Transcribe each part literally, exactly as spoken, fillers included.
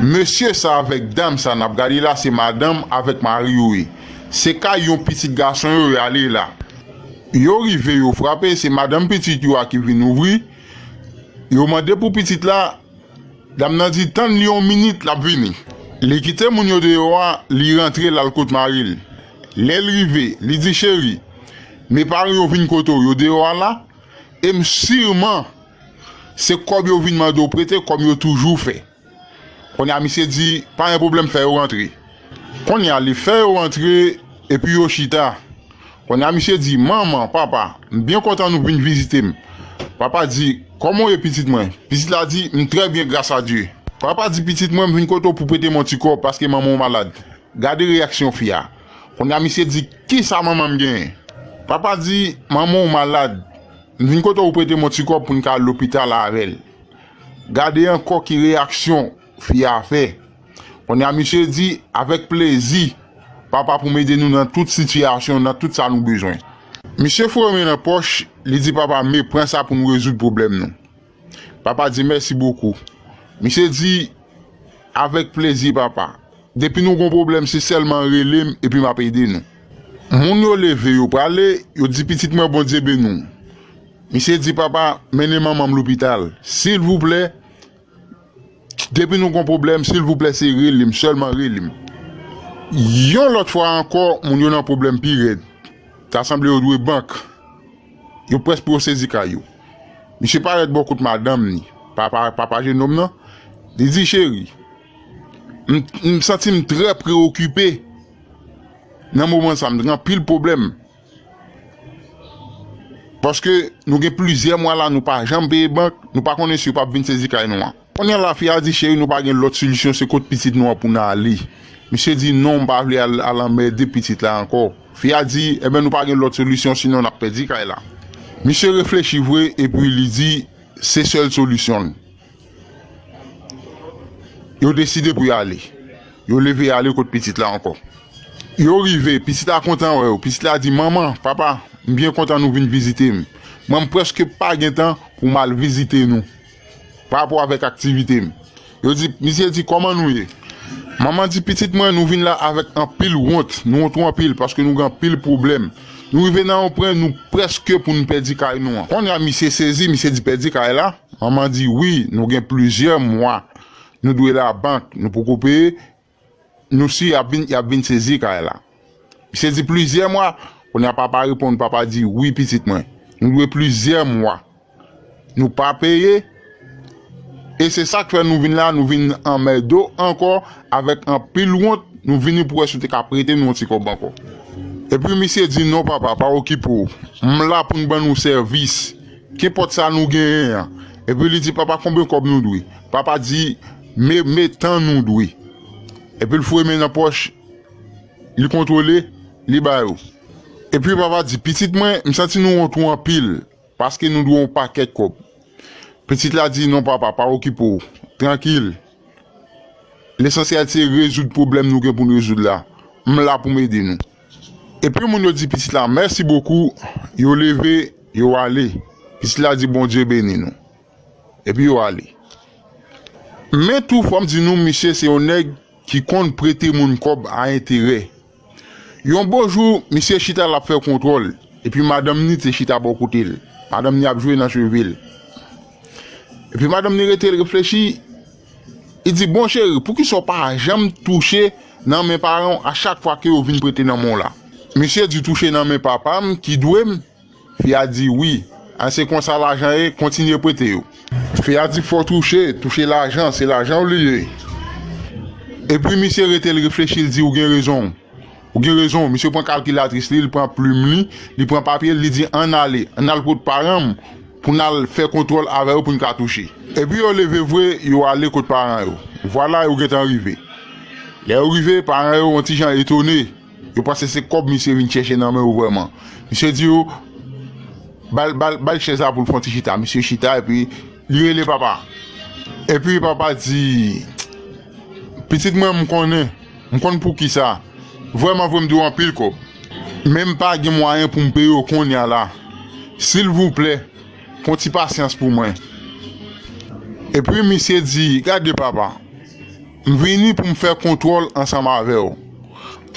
Mesye sa avèk dam sa n ap gade la, se madanm avèk mari yo ye. Se kay yon pitit gason yo y ale la. Yo rive, yo frape, se madanm pitit yo a ki vin ouvri. Yo mande pou pitit la, dam nan di, "Tann li yon minit, l ap vini." Li kite moun yo deyò a, li rantre, l al kot mari l. Lè l rive, li di, "Cheri, men paran yo vin kote w, yo deyò a la, e m siman se kòb yo vin mande w prete, kòm yo toujou fè." Kounye a, misye di, "Pa gen pwoblèm, fè yo rantre." Kounye a, li fè yo rantre, epi yo chita. Kounye a, misye di, "Manman, papa, m byen kontan nou vin vizite m." Papa di, "Kòman w ye, pitit mwen?" Pitit la di, "M trè byen, gras a Dye." Papa di, "Pitit mwen, m vin kote w pou prete m yon ti kòb, paske manman w malad." Gade reyaksyon fi a. Kounye a, misye di, "Kisa manman m genyen?" Papa di, "Manman w malad. M vin kote w prete m yon ti kòb pou n ka al lopital avè l." Gade ankò ki reyaksyon fi a fè. Kounye a, misye di, "Avèk plezi, papa, pou m ede nou nan tout sitiyasyon, nan tout sa nou bezwen." Misye foure men nan pòch, li di, "Papa, men, pran sa pou nou rezoud pwoblèm nou." Papa di, "Mèsi bokou." Misye di, "Avèk plezi, papa. Depi nou gon pwoblèm, se sèlman rele m epi m ap ede nou." Moun yo leve, yo prale, yo di, "Pitit mwen, Bondye beni w." Misye di, "Papa, mennen manman m lopital. Silvouplè, depi nou gon pwoblèm, silvouplè, se rele m, sèlman rele m." Yon lòt fwa ankò, moun yo nan pwoblèm pi rèd. Ta sanble yo dwe bank. Yo prèske pou yo sezi kay yo. Misye parèt bò kot madanm ni, papa, papa jenòm nan. Li di, "Cheri, m, m santi m trè preokipe nan moman sa, m gen anpil pwoblèm. Paske nou gen plizyè mwa la, nou pa janm peye bank, nou pa konnen si yo p ap vin sezi kay nou an." Kounye a la, fi a di, "Cheri, nou pa gen lòt solisyon, se kot pitit nou an pou n ale." Misye di, "Non, m pa vle al, al anmède pitit la ankò." Fi a di, "Ebyen, nou pa gen lòt solisyon, sinon n ap pèdi kay la." Misye reflechi vre, epi li di, "Se sèl solisyon l." Yo deside pou y ale. Yo leve y ale kot pitit la ankò. Yo rive, pitit la kontan wè yo. Pitit la di, "Manman, papa, m byen kontan nou vin vizite m. Mwen, m prèske pa gen tan pou m al vizite nou pa rapò avèk aktivite m." Yo di, misye di, "Kòman nou ye?" Manman di, "Pitit mwen, nou vin la avèk anpil wont. Nou wont anpil paske nou gen anpil pwoblèm. Nou rive nan yon pwen, nou prèske pou n pèdi kay nou an." Kounye a, misye sezi, misye di, "Pèdi kay la?" Manman di, "Wi, nou gen plizyè mwa. Nou dwe labank, nou poko peye. Nou si y ap vin, y ap vin sezi kay la." Misye di, "Plizyè mwa?" Kounye a papa reponn, papa di, "Wi, pitit mwen. Nou dwe plizyè mwa. Nou pa peye. E se sa k fè nou vin la, nou vin anmède w ankò avèk anpil wont. Nou vini pou wè si w te ka prete nou yon ti kòb ankò." Epi misye di, "Non, papa, pa okipe w. M la pou m ban nou sèvis. Kenpòt sa nou genyen an." Epi li di, "Papa, konbyen kòb nou dwe?" Papa di, "Me, me tan nou dwe." Epi l foure men nan pòch, li kontwole, li ba yo. Epi papa di, "Pitit mwen, m santi nou wont ou anpil, paske nou dwe yon pakèt kòb." Pitit la di, "Non, papa, pa okipe w. Trankil. Lesansyèl se rezoud pwoblèm nou gen pou n rezoud la. M la pou m ede nou." Epi moun yo di pitit la, "Mèsi bokou." Yo leve, yo ale. Pitit la di, "Bondye beni nou." Epi yo ale. Men tou, fò m di nou, misye se yon nèg ki konn prete moun kòb a enterè. Yon bon jou, misye chita l ap fè kontwòl, epi madanm ni te chita bò kote l. Madanm ni ap jwe nan cheve l. Epi madanm ni rete l reflechi, li di, "Bon cheri, poukisa w pa janm touche nan men paran w a chak fwa ke yo vin prete nan men w la?" Misye di, "Touche nan men papa m ki dwe m." Fi a di, "Wi, a se konsa lajan ye, kontinye prete yo." Fi a di, "Fò touche, touche lajan, se lajan w li ye." Epi misye rete l reflechi, l di, "Ou gen rezon, ou gen rezon." Misye pran kalkilatris li, li pran plim li, li pran papye l, li di, "Ann ale, ann al kot paran m pou n al fè kontwòl avè yo pou n ka touche." Epi yo leve vre, yo ale kot paran yo. Vwala, yo gentan rive. Lè yo rive, paran yo yon ti jan etone. Yo panse se kòb misye vin chèche nan men yo vrèman. Misye di yo, "Ba l, ba l, ba l chèz la pou l fè yon ti chita." Misye chita epi li rele papa. Epi papa di, "Pitit mwen, m konnen, m konn poukisa. Vrèman vre, m dwe w anpil kòb. Men m pa gen mwayen pou m peye w kounye a la. Silvouplè, pran ti pasyans pou mwen." Epi misye di, "Gade papa, M vini pou m fè kontwòl ansanm avè w.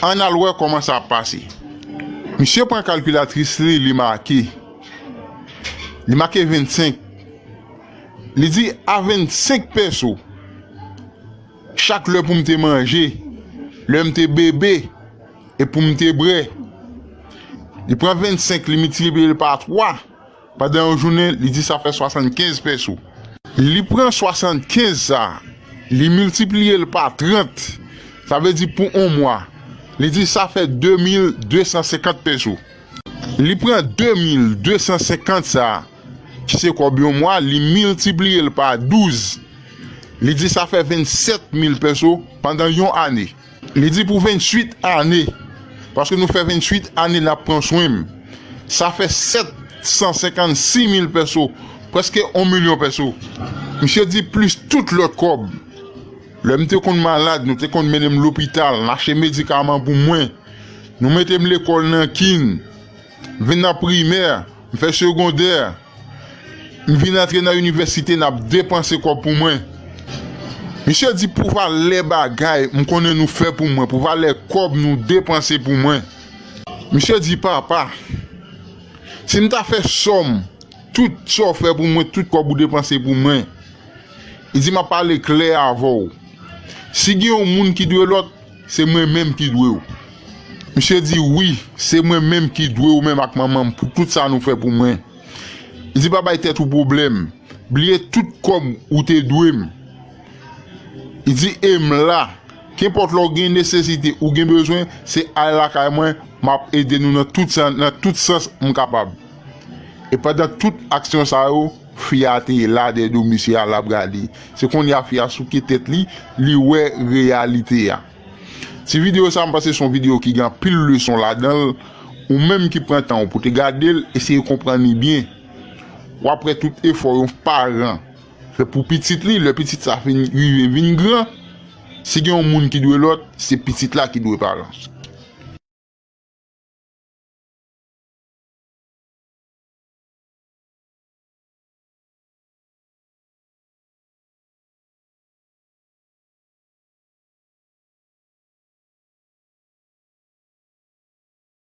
Ann al wè kòman sa ap pase. Misye pran kalkilatris li, li make. Li make vennsenk. Li di, a vennsenk peso, chak lè pou m te manje, lè m te bebe, e pou m te bwè. Li pran vennsenk, li miltipliye l pa twa, pandan yon jounen, li di sa fè swasannkenz peso. Li pran swasannkenz sa, li miltipliye l pa trant, sa vle di pou yon mwa, li di sa fè de mil de san senkant peso. Li pran de mil de san senkant sa, ki se kòb yon mwa, li miltipliye l pa douz, li di sa fè vennsèt mil peso pandan yon ane. Li di pou venntwit ane, paske nou fè venntwit ane n ap pran swen m, sa fè sèt san senkannsis mil peso, prèske yon milyon peso. Misye di plis tout lòt kòb. Lè m te konn malad, nou te konn mennen m lopital, n achte medikaman pou mwen. Nou mete m lekòl nan kin, vin nan primè, m fè segondè, m vin antre nan inivèsite, n ap depanse kòb pou mwen. Misye di pou valè bagay m konnen nou fè pou mwen, pou valè kòb nou depanse pou mwen. Misye di papa, si m ta fè sòm tout sa w fè pou mwen, tout kòb ou depanse pou mwen, li di m ap pale klè avè w. Si gen yon moun ki dwe lòt, se mwen menm ki dwe w. Misye di wi, se mwen menm ki dwe w menm ak manman m pou tout sa nou fè pou mwen. Li di pa bay tèt ou pwoblèm, bliye tout kòb ou te dwe m. Li di e m la, kenpòt lè w gen nesesite ou gen bezwen, se al lakay mwen, m ap ede nou nan tout sans, nan tout sans m kapab. E pandan tout aksyon sa yo, fi a te la dèyè do misye a, l ap gade. Se kounye a fi a souke tèt li, li wè reyalite a. Ti videyo sa, m panse se yon videyo ki gen anpil leson ladan l. Ou menm ki pran tan w pou te gade l, eseye konprann li byen. W ap wè tout efò yon paran fè pou pitit li, lè pitit sa fin rive vin gran, si gen yon moun ki dwe lòt, se pitit la ki dwe paran.